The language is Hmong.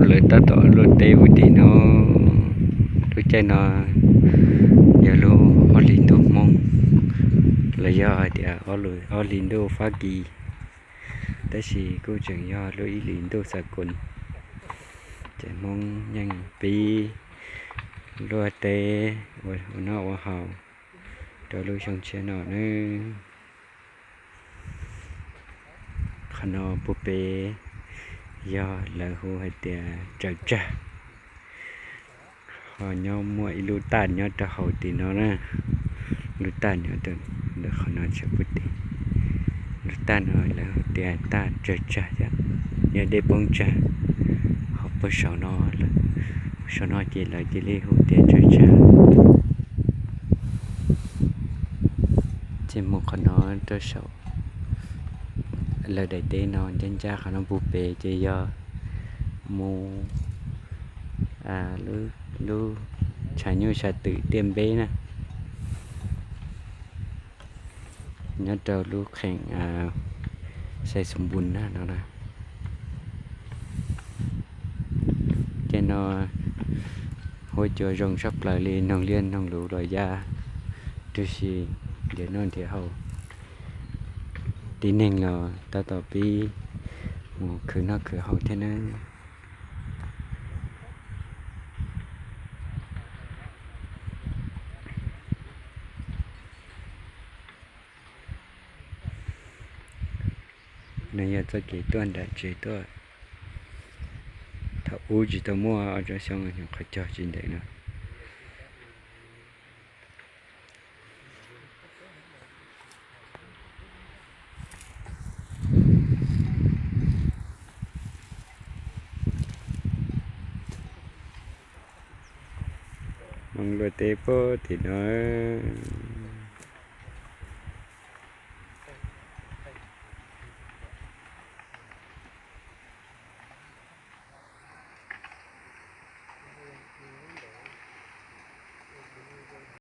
Lawv tab tom luaj teb puag tim no. Lub caij no yog lub ob hlis ntuj Hmoob, los yog hais tias ob hlis ntuj Fab Kis, tab sis kuj tseem yog lub ib hlis ntuj xa koos. Ces Hmoob yeej pib luaj teb ua noj ua haus rau lub xyoo tshiab no nawb. Qhov no puag pem yog lawv hu hais tias Tsaws Tsag. Ho nyob muaj ib lub taj nyob rau hauv tim no na. Lub taj nyob ntawm qhov no tshiab puag tim. Lub taj no lawv hu tias taj Tsaws Tsag thiab, yog dej poob tsag. Ho puag saum no, saum no ces lawv cia li hu tias Tsaws Tsag. Ces mus qhov no rau saum lawv daim teb no ncaj ncaj qhov no puag pem ces yog mus lub tshav nyuj tshav twm Tiaj Npeb na, nyob rau lub kheem Xais Xus Npus na no na. Ces no huab cua zoo tshaj plaws li, noog liaj noog luv los ya, tub si nrhiav noj nrhiav haus. Tib neeg los tab tom pib mus khwv noj khwv haus thiab na. No yog txoj kev tuaj nram tsev tuaj. Thaum ub tsis tau muaj ob tsob xyoob, nyuam qhuav cog tsis ntev no. Hmoob luaj teb puag tim no.